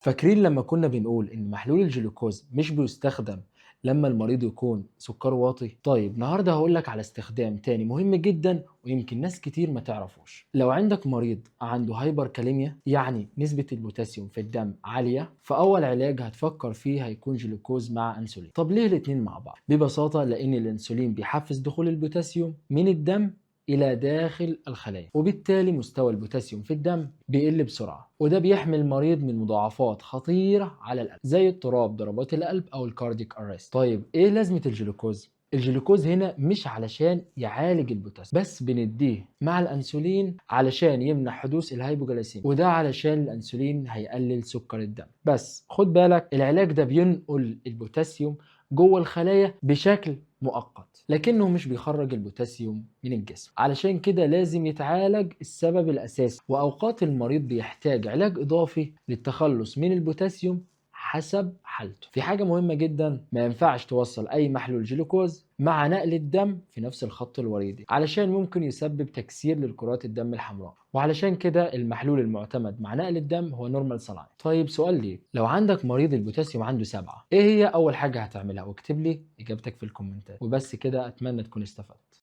فاكرين لما كنا بنقول ان محلول الجلوكوز مش بيستخدم لما المريض يكون سكره واطي؟ طيب النهارده هقول لك على استخدام تاني مهم جدا ويمكن ناس كتير ما تعرفوش. لو عندك مريض عنده هايبركاليميا، يعني نسبة البوتاسيوم في الدم عالية، فأول علاج هتفكر فيه هيكون جلوكوز مع أنسولين. طب ليه الاتنين مع بعض؟ ببساطة لأن الأنسولين بيحفز دخول البوتاسيوم من الدم إلى داخل الخلايا، وبالتالي مستوى البوتاسيوم في الدم بيقل بسرعة، وده بيحمي المريض من مضاعفات خطيرة على القلب زي اضطراب ضربات القلب أو ال cardiac arrest. طيب إيه لازمة الجلوكوز؟ الجلوكوز هنا مش علشان يعالج البوتاسيوم بس، بنديه مع الأنسولين علشان يمنع حدوث ال hypoglycemia، وده علشان الأنسولين هيقلل سكر الدم. بس خد بالك، العلاج ده بينقل البوتاسيوم جوه الخلايا بشكل مؤقت، لكنه مش بيخرج البوتاسيوم من الجسم. علشان كده لازم يتعالج السبب الأساسي، وأوقات المريض بيحتاج علاج إضافي للتخلص من البوتاسيوم حسب حالته. في حاجة مهمة جدا، ما ينفعش توصل أي محلول جلوكوز مع نقل الدم في نفس الخط الوريدي، علشان ممكن يسبب تكسير للكرات الدم الحمراء، وعلشان كده المحلول المعتمد مع نقل الدم هو normal saline. طيب سؤال ليك، لو عندك مريض البوتاسيوم عنده 7، ايه هي أول حاجة هتعملها؟ واكتب لي إجابتك في الكومنتات. وبس كده، أتمنى تكون استفدت.